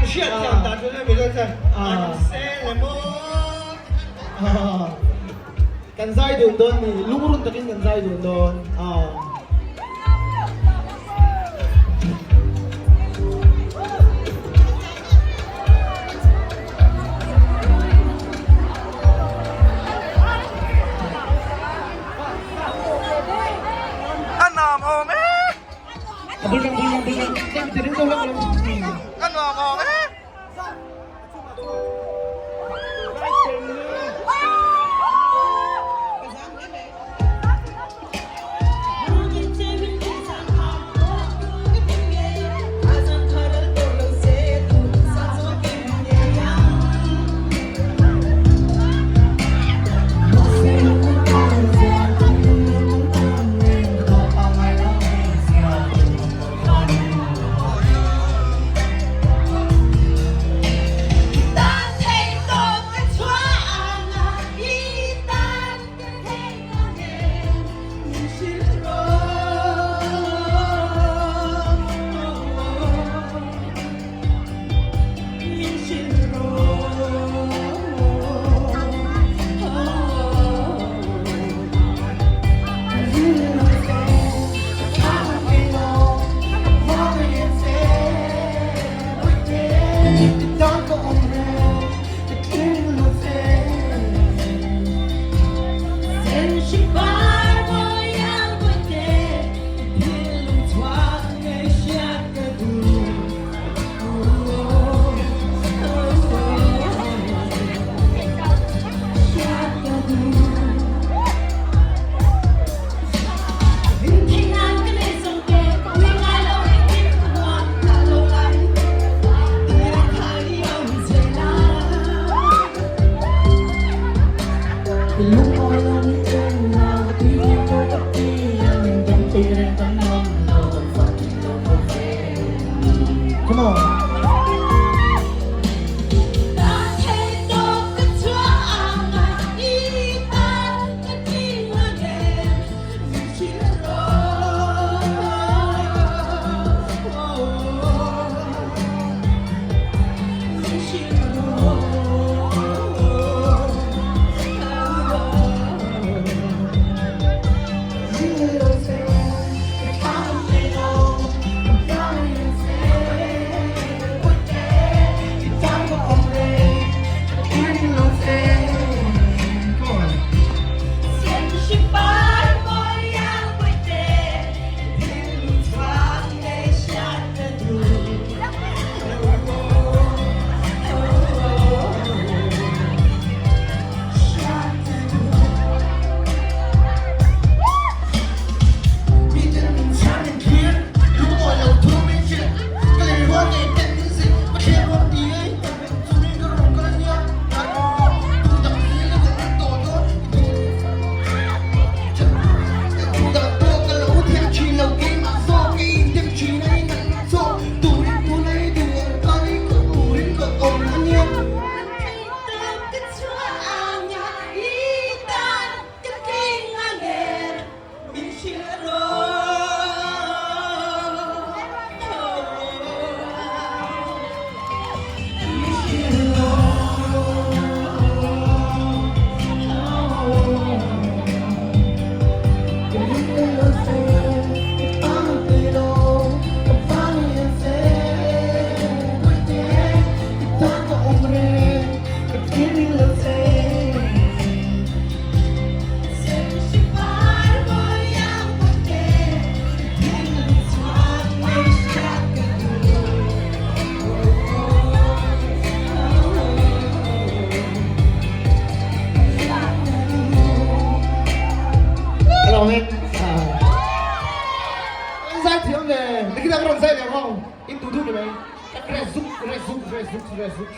hriat thiam dan chu Mizo chuan an sel emaw. Kan zai dun dawn ni, lungrun takin kan zai dun dawn. A nuam awm e. A bul rang bul rang bul rang tlem ti ring deuh hlek lo. A nuam awm e. Come on. Zai thiam ve, nikita ka rawn zai leh ang aw, in duh duh ni mai, ka re zuk re zuk re zuk re zuk.